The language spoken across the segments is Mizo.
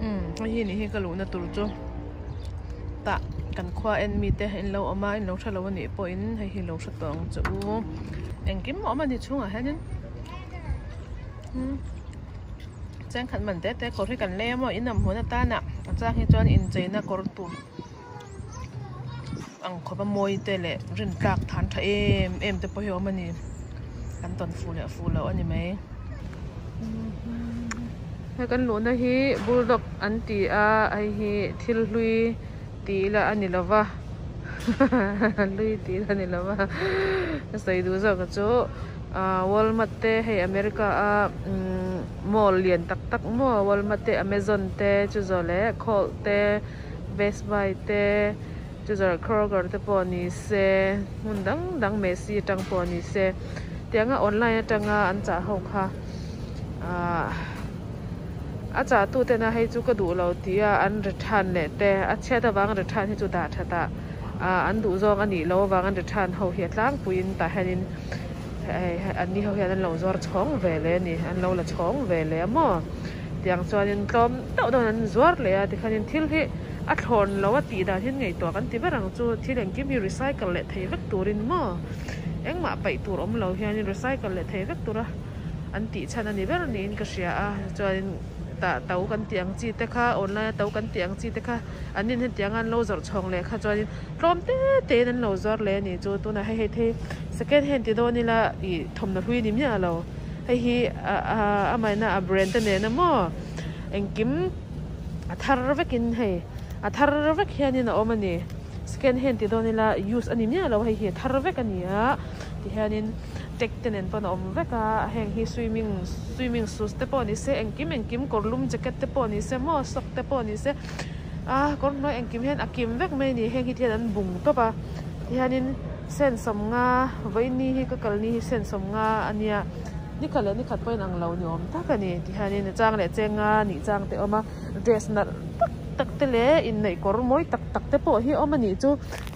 Umm hei hi nih hi ka luhna tur chu tah kan khua en mite in lo awm a in lo hre lo anih pawhin hei hi lo hre tawh ang che u engkim a awm a ni chhungah hianin umm chengkhat man te te kawr hi kan lei a maw in awm hun atana a chang hi chuan incheina kawr tur ang khawp a mawi te leh rin tlak than tha em em te pawh hi a awm a ni kan tawn fuh leh fuh loh a ni mai he kan luhna hi bulldog an ti a hei hi thil hlui tih ila a ni lova hlui tih ila a ni lova ka sawi duh zawk a chu ah walmart te hei america a umm mall lian tak tak maw walmart te amazon te chu zawh leh colt te. Best Buy te chu zawrh Kroger te pawh ni se hmun dang dang Macy atang pawh ni se tianga online atanga an chah ho kha ahh a chah tu tena hei chu ka duh lo tih a an return leh te a chhiat avanga return hi chu dah that ah ahh an duh zawng a nih loh avanga an return ho hi a tlangpuiin tah hianin hei an ni ho hian an lo zuar chhawng ve leh a ni an lo la chhawng ve leh a maw. Tiang chuanin tlawm deuh deuhin an zuar leh a tikhanin thil hi a thlawn lo a tih dan hian ngaihtuah kan ti ber ang chu thil engkim hi recycle leh thei vek turin maw engmah paih tur awm lo hianin recycle leh thei vek tura an tih chhan a ni ber niin ka hria a chuanin tah to kan tih ang chi te kha online a to kan tih ang chi te kha an in hetiang a an lo zawrh chhawng leh kha chuanin tlawm te te in an lo zuar leh a ni chu tunah hei hei thei second hand ti dawn ila ih thawmhnaw hlui ni miah lo. Hei hi a mahna a brand te nen a maw engkim a thar vekin hei a thar vek hianin a awm a ni second hand ti dawn ila use a ni miah lo hei hi a thar vek a ni a tihianin tag te nen pawn a awm vek a heng hi swimming swimming shoes te pawh ni se engkim engkim kawr lum jacket te pawh ni se maw sock te pawh ni se a kawr hnuai engkim hian a kim vek mai a ni heng hi te hian an bung tawp a tihianin. Sen sawmnga vawiin hi ka kalni hi sen sawmnga a nia ni khat leh ni khat pawhin ang lo ni awm tak a ni tihianin a chang leh chenga nih chang te a awm a dress nalh tak tak te leh inneih kawr mawi tak tak te pawh hi a awm a nih chu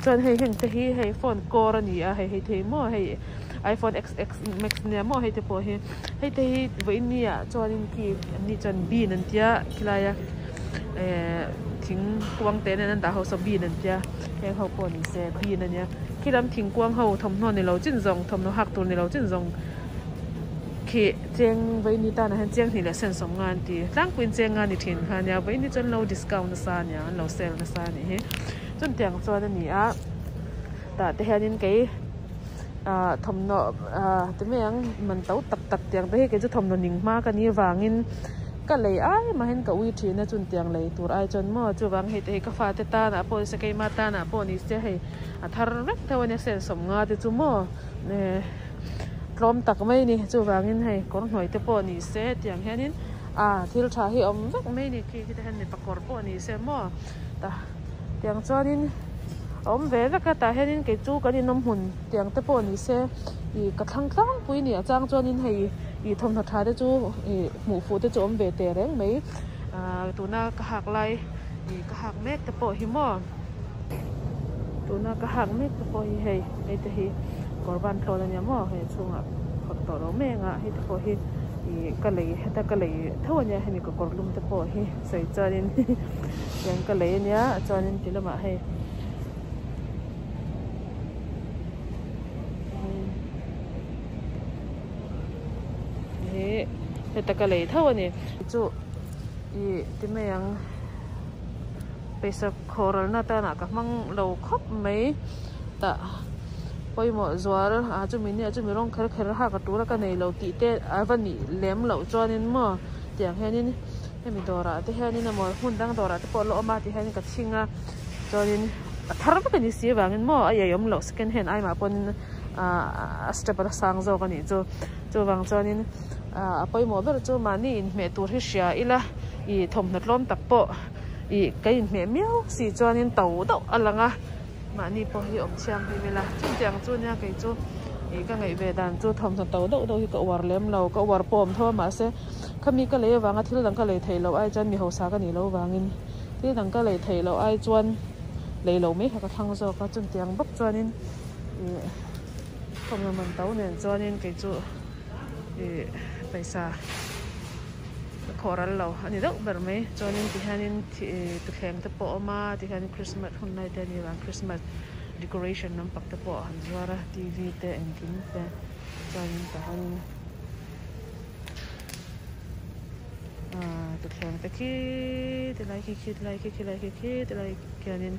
chuan hei heng te hi hei phone kawr a ni a hei hei thei maw hei iphone xx max nia maw hei te pawh hi hei te hi vawiin ni ah chuanin khi an ni chuan bin an tia khilai a ehh thing kuang te nen an dah ho saw bin an tia. Heng ho pawh ni se bin a nia khi lam thingkuang ho thawmhnaw ni lo chin zawng thawmhnaw hak tur ni lo chin zawng khi cheng vaini tan ah hian cheng hnih leh sen sawm nga an ti tlangpuiin cheng nga ni thin kha ania vaini chu an lo discount nasa ania an lo sale nasa a nih hi chutiang chuan a ni a tah te hianin kei ah thawmhnaw ah ti mai ang man to tak tak tiang te hi kei chu thawmhnaw ning hma ka nih avangin. Ka lei ai mahin ka ui thin a chuntiang lei tur ai chuan maw chuvang hei te hi ka fate tanah pawh nise keima tanah pawh nise hei a thar vek theuh ania sen sawm nga te chu maw eh tlawm tak mai a ni chuvangin hei kawr hnuai te pawh nise tiang hianin ah thil tha hi a awm vek mai a ni khi te hian mipa kawr pawh nise maw tah tiang chuanin a awm ve vek a tah hianin kei chu kan inawm hmun tiang te pawh nise ih ka thlang tlangpui a ni a chang chuanin hei ih thawmhnaw tha te chu ih hmuh fuh te chu awm ve teh reng mai ah tuna ka hak lai ih ka hak mek te pawh hi maw tuna ka hak mek te pawh hi hei hei te hi kawr ban tlawn ania maw hei a chhungah phawrh tawh lo mai anga hei te pawh hi ih ka lei heta ka lei tho ania hemi ka kawr lum te pawh hi sawi chuanin tiang ka lei ania chuanin ti lamah hei. Hi heta ka lei tho a ni chu ih ti mai ang pawisa khawralna atana ka hmang lo khawp mai tah pawimawh zual ah chumi nia chumi rawng kher kher hak a tura ka nei lo tih te a va nih lem loh chuanin maw tiang hianin hemi dawrah te hianin emaw hmun dang dawrah te pawh a la awm a ti hianin ka chhing a chuanin a thar vek a ni si avangin maw a iaiawm loh second hand ai mah pawhin ahh a step a sang zawk a nih chu chuvang chuanin ahh a pawimawh ber chu mahni inhmeh tur hi hria ila ih thawmhnaw tlawm tak pawh ih ka inhmeh miau si chuanin to deuh a lang a mahni pawh hi awm thianghlim ila chutiang chu nia kei chu ih ka ngaih ve dan chu thawmhnaw to deuh deuh hi ka uar lem lo ka uar pawh awm tho a mahse khami ka lei avanga thil dang ka lei theih loh ai chuan mi hausa ka nih loh avangin thil dang ka lei theih loh ai chuan lei lo mai kha ka thlang zawk a chutiang bawk chuanin. Ih thawmhnaw man to nen chuanin kei chu ih pawisa ka khawh ral lo a ni deuh ber mai chuanin tihianin ih thuthleng te pawh a awm a tikhian christmas hun lai te a ni vang christmas decoration lampang te pawh an zuar a t v te engkim te chuanin tahan ahh thuthleng te khi tilai khi khi tilai khi khilai khi khi tilai khianin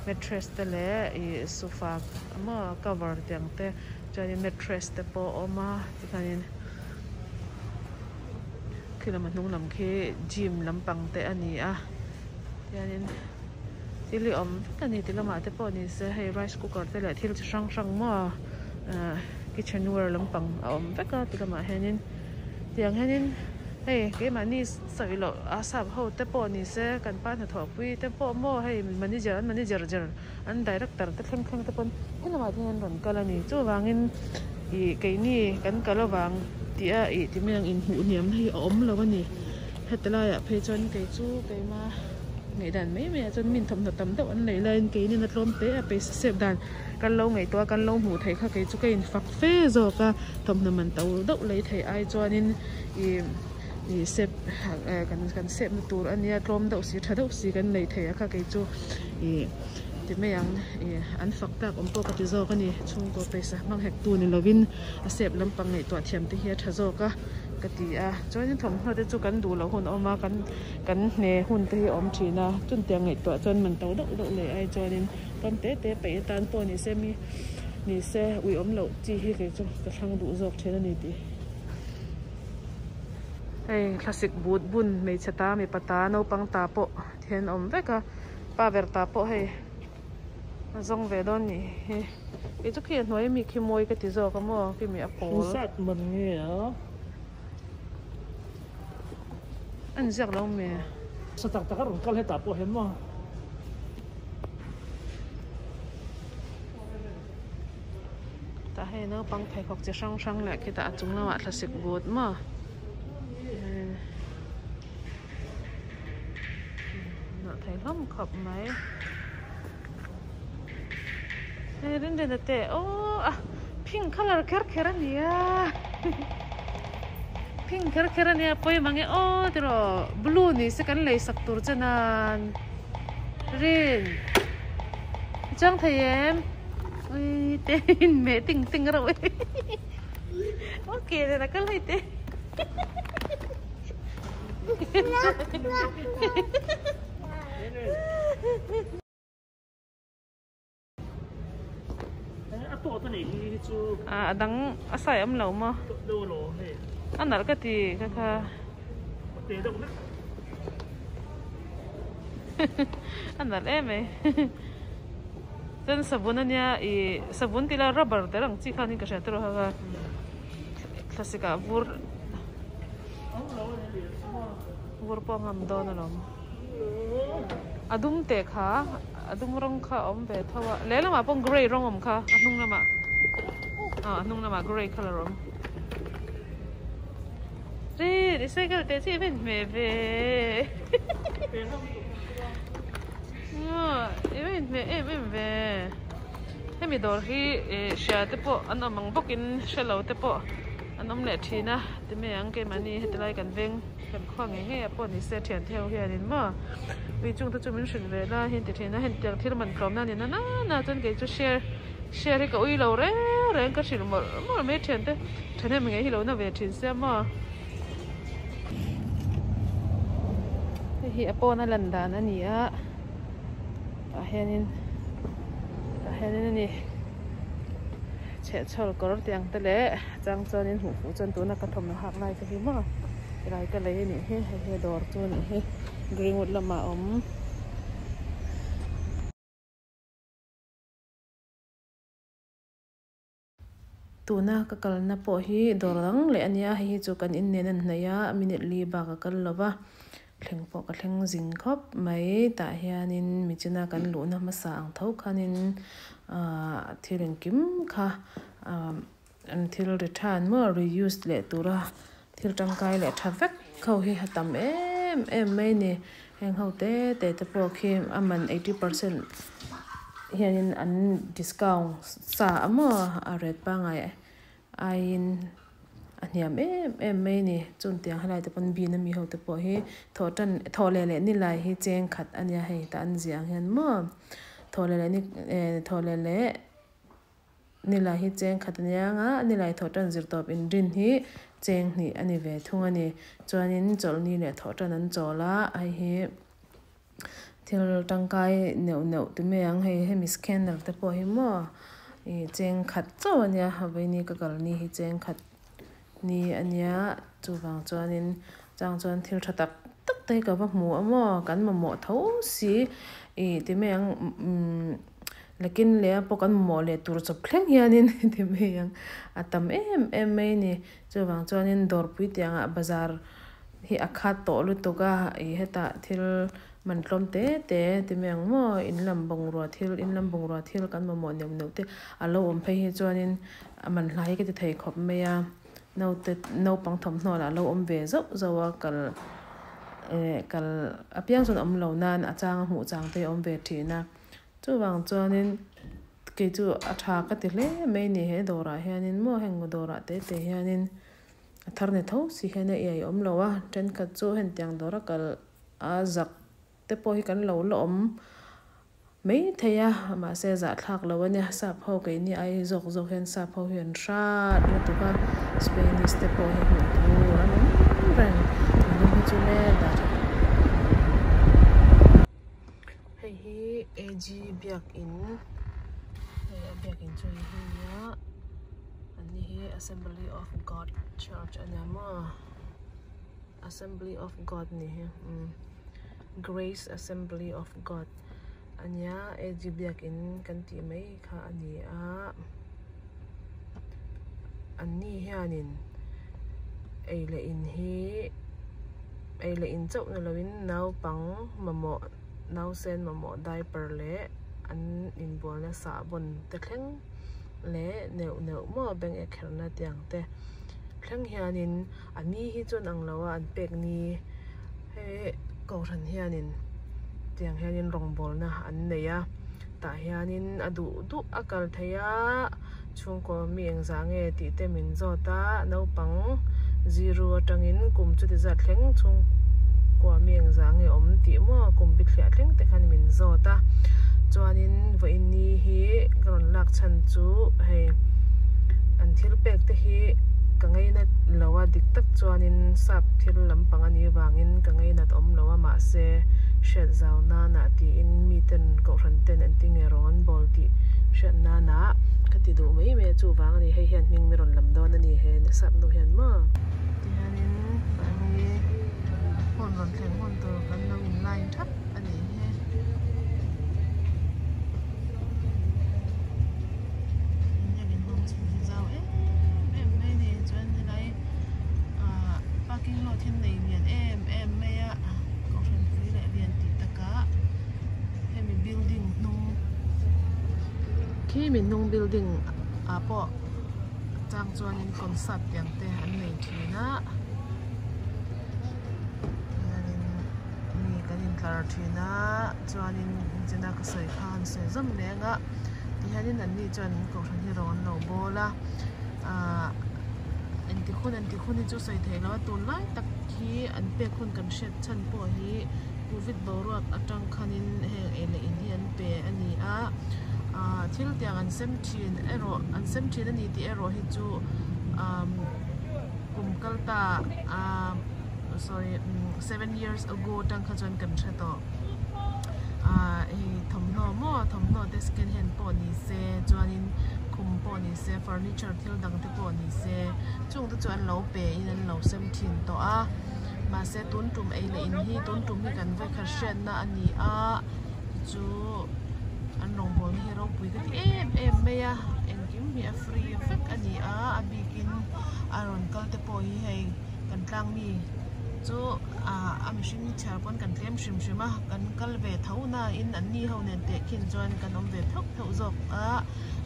mattress te leh ih sofa maw cover tiang te chuanin mattress te pawh a awm a tikhianin khi lam a hnung lam khi gym lampang te a ni a tihianin thil hi awm vek a ni ti lamah te pawh ni se hei rice cooker te leh thil chi hrang hrang maw ahh kitchen ware lampang a awm vek a ti lamah hianin tiang hianin hei keimahni sawi loh a sap ho te pawh ni se kan pa hnathawh pui te pawh maw hei manager an manager ger an director te thleng thleng te pawn helamah te hian an rawn kal a ni chuvangin ih keini kan kal avang tih a ih ti mai ang inhmuh hniam na hi a awm lo a ni heti laiah phei chuan kei chu keima ngaihdan mai mai ah chuan min thawmhnaw tam deuh an neih laiin keinin a tlawm te a pawisa sep dan kan lo ngaihtuah a kan lo hmuh theih kha kei chu ka infak fe zawk a thawmhnaw man to deuh lei theih ai chuanin ih ih sep kan sep na tur a nia tlawm deuh si tha deuh si kan nei thei a kha kei chu ih ti mai ang ih an fak tak awm pawh ka ti zawk a ni chhungkaw pawisa hmang hek tu ni lovin a sep lampang ngaihtuah thiam te hi a tha zawk a ka ti a chuanin thawmhnaw te chu kan duh loh hun a awm a kan kan hne hun te hi a awm thin a chutiang ngaihtuah chuan man to deuh deuh leh ai chuanin tlawm te te peih atan pawh ni se mi ni se ui awm loh chi hi kei chu ka thlang duh zawk thin a ni tih. Hei thlasik but bun hmeichhe ta mipa ta naupang ta pawh then a awm vek a pa ber ta pawh hei a zawng ve dawn nih hi kei chu khi a hnuai ami khi mawi ka ti zawk a maw khi mi a pawl. Engzat man nge a? A ni ziak lo mi? Sa tak tak a rawn kal hetah pawh hian maw? Tah hei naupang pheikhawk chi hrang hrang leh khitah a chung lamah thlasik but maw nawh thei hlawm khawp mai hei rinrina te aww a pink colour kher kher a nia pink kher kher a nia pawi mange aw tiraw blue ni se kan lei sak tur che nan rin i chuang thei em. Ui te in meh ting ting reuh e ok nen a kal hei te a dang a sai awm lo maw a nalh ka ti ka kha a nalh em mai. Chuan savun ania ih savun tih ila rubber tel ang chi khanin ka hria tawh a thlasik ah vur vur pawh a ngam dawn alawm a dum teh kha a dum rawng kha a awm ve tho a lehlamah pawh grey rawng a awm kha a hnung lamah ah a hnung lamah grey colour a awm ri cycle teh chiah hian hmeh ve. Eng a inhmeh em em ve hemi dawr hi ih hria te pawh an awm ang bawkin hre lo te pawh an awm leh thin a ti mai ang keimahni heti lai kan veng kan khua ngei ngei ah pawh ni se thian theu hianin maw ui chung te chu min hrilh ve la hi an ti thin a hetiang thil man tlawm na a ni na na chuan kei chu share share hi ka ui lo reng reng ka hrilh mawlh mawlh mai thian te thahnem ngei hi lo na ve thin sia maw. Hei hi a pawn a lan dan a ni a tah hianin tah hianin a ni chhehchhawl kawr tih ang te leh chang chuanin hmuh fuh chuan tuna ka thawmhnaw hak lai te hi maw helai ka lei a nih hi hei hi dawr chu a nih hi greenwood lamah a awm. Tuna ka kalna pawh hi dawr dang leh a nia hei hi chu kan in nen a hnaih a minute li bak a kal lo va thleng pawh ka thleng zing khawp mai tah hianin michina kan luhna hmasa ang tho khanin ahh thil engkim kha ahh an thil return maw reuse leh tura thil tangkai leh tha vek ho hi a tam em em mai a ni heng ho te te te pawh khi a man eighty percent hianin an discount sa a maw a rate pangngai aiin. a hniam em em mai a ni chung tiang helai te pawn bin ami ho te pawh hi thawh tan thawh leh leh nilai hi cheng khat a nia hei tah an ziah ang hian maw thawh leh leh ni eh thawh leh leh nilai hi cheng khat a nia ang a nilai thawh tan zir tawp inrin hi cheng hnih a ni ve thung a ni chuanin chawlhni leh thawh tan an chawl a hei hi. Thil tangkai neuh neuh ti mai ang hei hemi scanner te pawh hi maw ih cheng khat chauh a nia vawiini ka kal ni hi cheng khat ni a nia chuvang chuanin chang chuan thil tha tak tak te hi ka va hmu a maw kan mamawh tho si ih ti mai ang umm lakin leh a pawh kan mamawh leh tur chawp thleng hianin ti mai ang a tam em em mai a ni chuvang chuanin dawrpui tiangah bazar. Hi a khat tawh lutuk a ih hetah thil man tlawm te te ti mai ang maw in lam bungrua thil in lam bungrua thil kan mamawh neuh neuh te a lo awm phei hi chuanin a man hla hi ka ti thei khawp mai a naute naupang thawmhnaw lah a lo awm ve zauh zauh a kal eh kal apiang chuan awm lo nan a chang a hmuh chang te a awm ve thin a chuvang chuanin kei chu a tha ka ti hle mai a ni he dawrah hianin maw heng dawrah te te hianin. A thar ni tho si hian a iai awm lo a, thenkhat chu hentiang dawra kal a zak te pawh hi kan lo la awm mai thei a, mahse zahthlak lo a nia, sap ho keini ai zawk zawk hian sap ho hi an hrat lutuk a, Spanish te pawh hi hmuh tur an awm reng, thinlung hi chu le dah tha. Hei hi AG biakin hei a biakin chu hei hi nia. An ni hi Assembly of God Church a nia maw Assembly of God ni hi umm Grace Assembly of God a nia A_G biakin kan tih mai kha a ni a an ni hianin ei leh in hi ei leh in chauh ni lovin naupang mamawh nausen mamawh diaper leh an inbualna sahbawn te thleng. Leh neuh neuh maw bank ek kherna tiang te thleng hianin a ni hi chuan ang lo a an pek ni he kohhran hianin tiang hianin rawngbawlna an nei a tah hianin a duh duh a kal thei a chhungkaw mi engzah nge tih te min zawt a naupang zero atangin kum chuti zat thleng chhungkua mi engzah nge awm tih maw kum bithliah thleng te khan min zawt a chuanin vawiin ni hi ka rawn lak chhan chu hei an thil pek te hi ka ngaina lo a dik tak chuanin sap thil lampang a nih vangin ka ngainat awm lo a mahse hriat zau nana tiin miten kohhran ten an ti nge rawng an bawl tih hriat nana ka ti duh mai mai a chuvang a ni hei hian hming mi rawn lam dawn a ni he sap nu hian maw tihianin mahni phone rawn thleng hun tur kan lo in line thap a nih hi. Biakin hmang chhung hi zau em em mai a ni chuan helai ahh parking lot hi nei lian em em mai a kohhran pui leh lian tih takah hemi building hnung khi mi hnung building ah pawh chang chuanin concert tiang te an nei thin a hianin mi kan intlar thin a chuanin inchena ka sawi kha an sawi zawm leh ang a tihianin anni chuan kohhran hi rawng an lo bawl a ahh engti hun engti hun hi chu sawi theih loh a tunlai tak hi an pek hun kan hriat chhan pawh hi covid boruak atang khanin heng ei leh in hi an pe a ni a ahh thil tiang an sem thin erawh an sem thin a ni tih erawh hi chu ahh kum kal ta ahh sorry 7 years ago atang kha chuan kan hre tawh ahh hei thawmhnaw maw thawmhnaw te second hand pawh ni se chuanin khum pawh ni se furniture thil dang te pawh ni se chung te chu an lo pe in an lo sem thin tawh a mahse tun tum ei leh in hi tun tum hi kan vawikhat hriatna a ni a chu an rawngbawlna hi ropui ka ti em em mai a engkim hi a free vek a ni a a bikin a rawn kal te pawh hi hei kan tlang mi chu ah a mihring chhiar pawn kan tlem hrim hrim a kan kal ve tho na in an ni ho nen teh khin chuan kan awm ve theuh theuh zawk a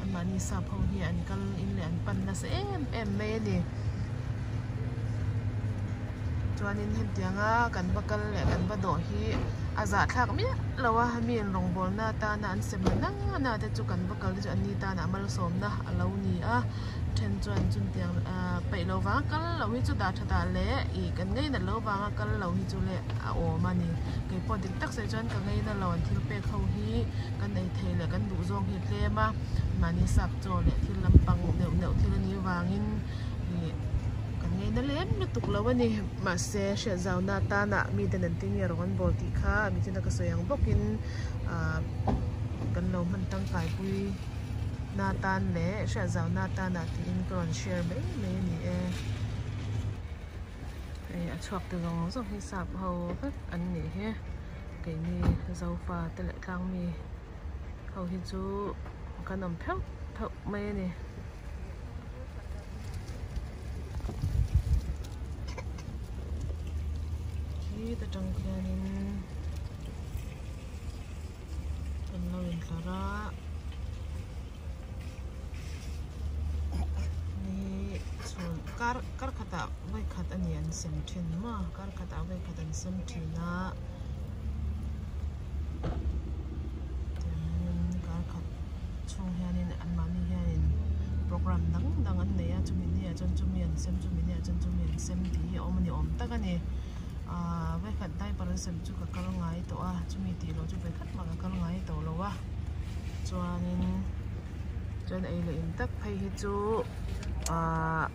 an mahni sap ho hi an kal in leh an pan nasa em em mai a ni chuanin hetianga kan va kal leh kan va dawh hi a zahthlak miah lo a mi in rawngbawlna atana an sem na na te chu kan va kal te chu an ni tana malsawmna a lo ni a. then chuan chutiang ahh peih lo vanga kal loh hi chu dah tha tah leh ih kan ngei nat loh vanga kal loh hi chu le a awm a ni kei pawh dik tak sawi chuan ka ngei na lo an thil pek ho hi kan ei theih leh kan duh zawng hi a tlem a mahni sap chaw leh thil lampang neuh neuh thil a nih avangin ih kan ngei na lem lutuk lo a ni mahse hriat zau na atana miten an ti nge rawng an bawl tih kha mitin a ka sawi ang bawkin ahh kan lo hman tangkai pui na tan leh hriat zau na atana tiin ka rawn share mai mai a ni e hei a chhuak te zawng zawng hi sap ho vek an nih hi keini zofa te leh tlang mi ho hi chu kan awm pheuh pheuh mai a ni. Khi ta tang khianin kan lo intlar a ni chhun kar kar khatah vawikhat a ni an sem thin maw kar khatah vawikhat an sem thin a tiangin kar khat chhung hianin anmahni hianin program dang dang an nei a chumi ni ah chuan chumi an sem chumi ni ah chuan chumi an sem tih hi a awm a ni awm tak a ni ahh vawikhat diaper an sem chu ka kal ngai tawh a chumi tih loh chu vawikhat mah ka kal ngai tawh lo a chuanin chuan ei leh in tak phei hi chu ahh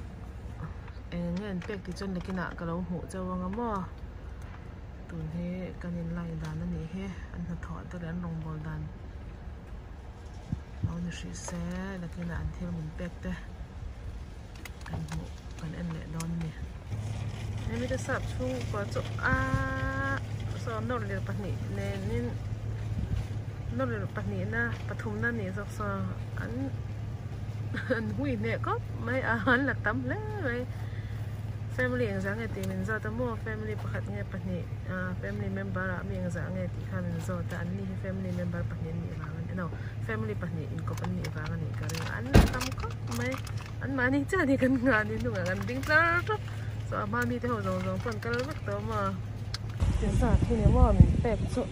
eng nge an pek tih chuan nakinah ka lo hmuh chauh ang a maw tun hi kan in line dan a nih hi an hnathawh te leh an rawngbawl dan. Lo ni hrih se nakinah an thil min pek te kan hmuh kan en leh dawn a ni. Hemi te sap chhungkua chu aaa saw nawr lir pahnih nenin nawr lir pahnihna pathumna a nih zawk saw an an hui hneh khawp mai a an la tam hle mai. Family engzah nge tih min zawt a maw family pakhat nge pahnih ah family member ah mi engzah nge tih kha min zawt a an ni hi family member pahnih an nih vang a ni no family pahnih inkawp an nih vang a nih ka ring a an la tam khawp mai an mahni chiah ni kan nghah ni hnungah kan ding tlar tawp so a hma mite ho zawng zawng pawh an kal vek tawh maw ti zat hi ni maw min pek chu.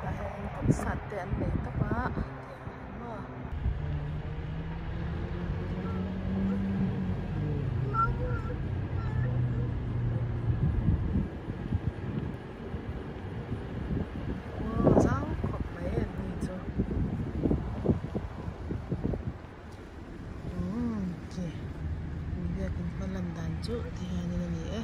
Tah hianin concert te an nei tawp a tiang hian maw. Aw zau khawp mai an ni chu. Umm khi biakin hma lan dan chu ti hianin a ni e.